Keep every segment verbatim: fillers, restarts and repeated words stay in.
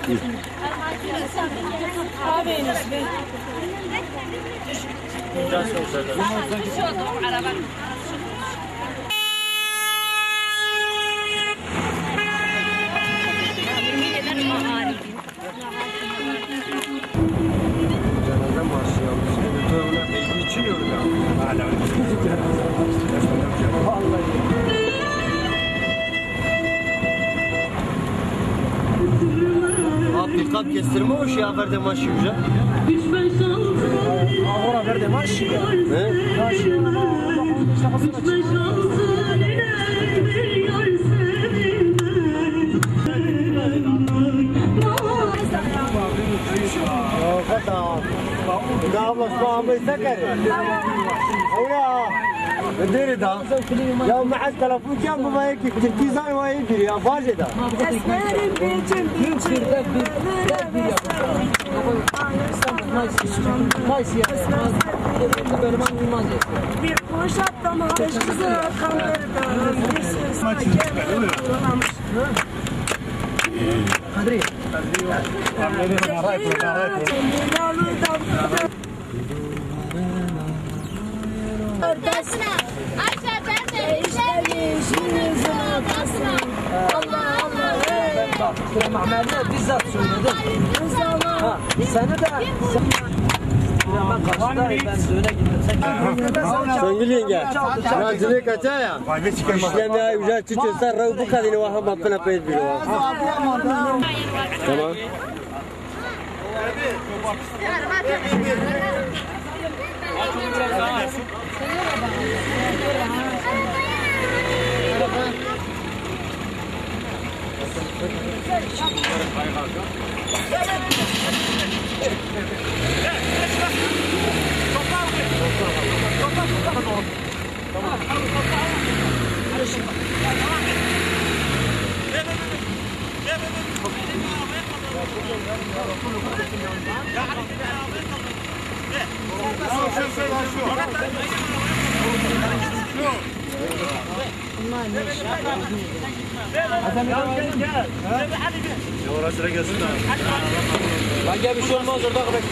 Cenaze marşı ya. Bisikletörüne beygir için yordu. Hala. Vallahi. Abi, dikkat kestirme o şey, haberde maşı güzel. Ahora verde maşı. He? Maşı. Ya, ma telefon kî bima yekî tirkî zan wa yê bîrî ya, vajê da. Esmerim bêçim bêçim. Bir poşet tam harçlığı kanları da. Kadri. Odasına. Ayşe, ben de işte işin odasına. Allah Allah. Bak, Mehmet'e bizzat söyledi. Ha, seni de, sen, ben karşıdayım, ben düğüne gittim. Sen Songül yenge, ya dilek aça ya. İşlemeye ücret çıkıyorsa rev bu kadını vaha bapına peyit bir. Tamam. Bence bir şey olmaz, orada bırak.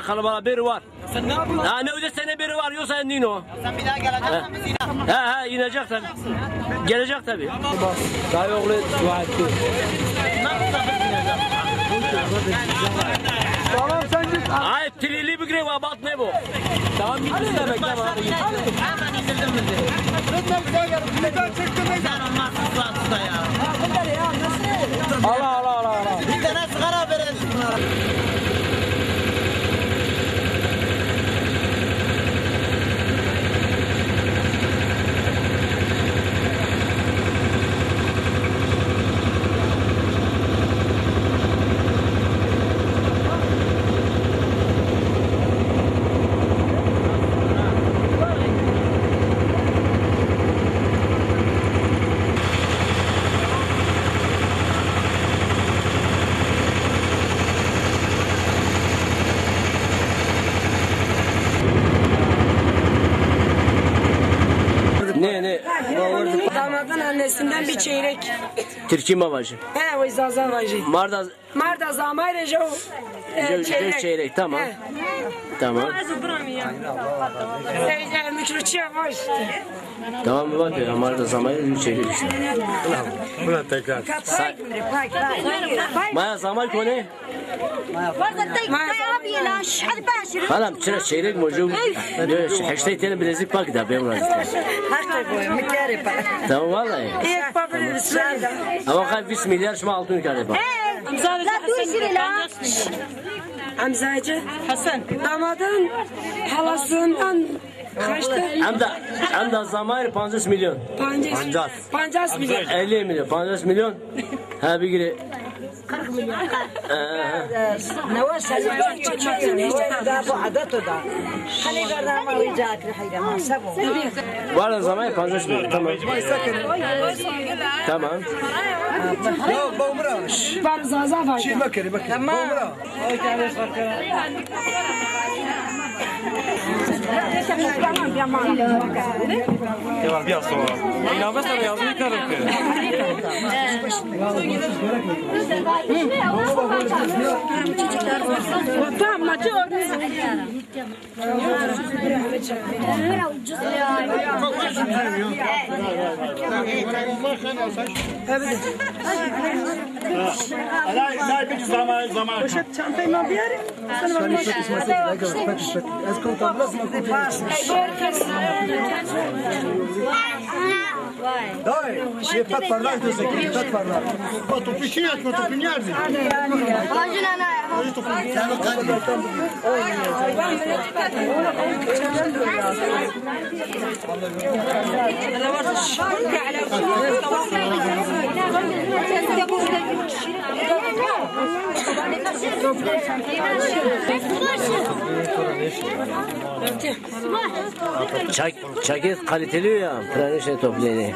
Kalabalık bir var. Ha, ne öyle sene beri var, yoksa nino. Sen bir daha geleceksen biz yine. Ha, ha, inecek tabii. Gelecek tabii. Dayı oğlu dua etti. Tamam, sen git. Ay, tilili bir grev, abat ne bu? Tamam, git, biz de bekle bana. Hemen indirdim bizi. Sen olmazsın, suatsız da ya. Allah, Allah, Allah, Allah. Bir tane sigara verelim. Ne, ne? Damadın annesinden bir çeyrek. Türkçe mi vajî? He, o Zaza vajî. Marda Marda zamay rê jew, e, jew çeyrek. Çeyrek, tamam. He. Tamam. Ey, e, mikroçiya var işte. Tamam, bak ya, marda zamay rê jew çeyrek işte. Buna tekrar. Maya zamay kone? Halam, çira çeyrek mocu. Heştay tane bilezik pak da, ben razı. Tamam, vallahi. Ama kay vîst milyar şima altın kare bak. Hamzacı Hasan. Hamzacı Hasan. Damadın halasından kaçtı? Hem de, hem de zamayır pancas milyon. Pancas. Pancas milyon. Elli milyon, pancas milyon. Ha, bir gire. Kırk milyon. Ee. Newe sene bu adet o da. Hani gardan var, rica et, hayda, ma sebo. Var da zamayı pancas milyon, tamam. Tamam. Ya, bamra. Var Zaza var. Şey, bak hele, bak hele. Tamam. Bamra. Kemal, bir hafta var. İnanmazsan yazmayı karım ki. Tamam, maçı orada. Alay, alay, bir zaman, zaman. Poşet, çantayı mı bir yere? Sen bana poşet. Dai, e pat parlare, tu sei, e pat parlare. Ma tu piccina, ma tu pignardi. Çak, çakêt kaliteli ya, piraneşe topleyeni.